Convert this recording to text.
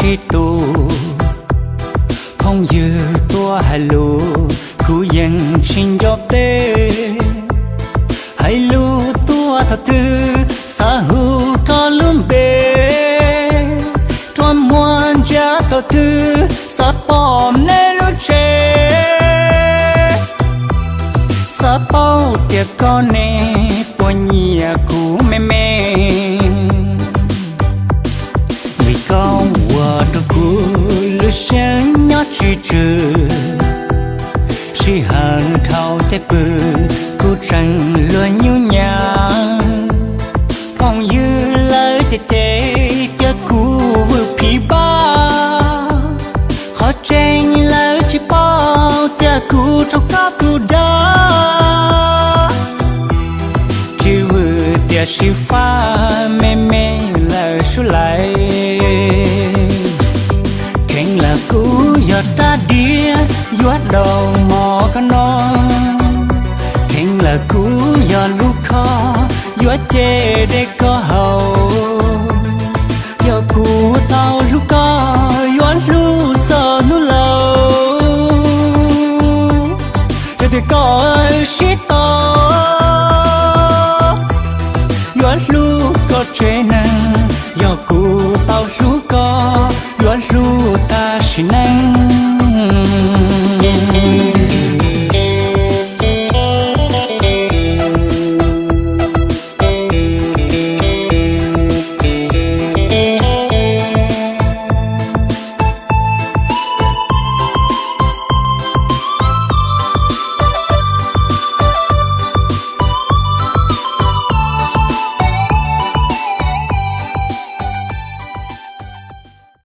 tsis tus. Phooj ywg tuaj hais lus kuv yeej tsis nco teb. Hais lus tuaj thaum twg xav hu koj lub npe. Rua muag ntsia thaum twg xav pom nej lub tsev. Xav paub tias koj ne puas nyiam kuv me me. Vim koj ua rau kuv lub siab nyob tsis tswm. Sij hawm dhau caij pw kuv tseem luag nyuj nyav. Phooj ywg lawv cem cem tias kuv vwm phim npab. Qhov tseeb lawv tsis paub tias kuv raug koj tus dag. Tsis vwm tiam sis fab me me lawm sub lais. Kheev lawm kuv yog rab diav yuav daus mov koj noj. Kheev lawm kuv yog lub khob yuav ce dej koj haus.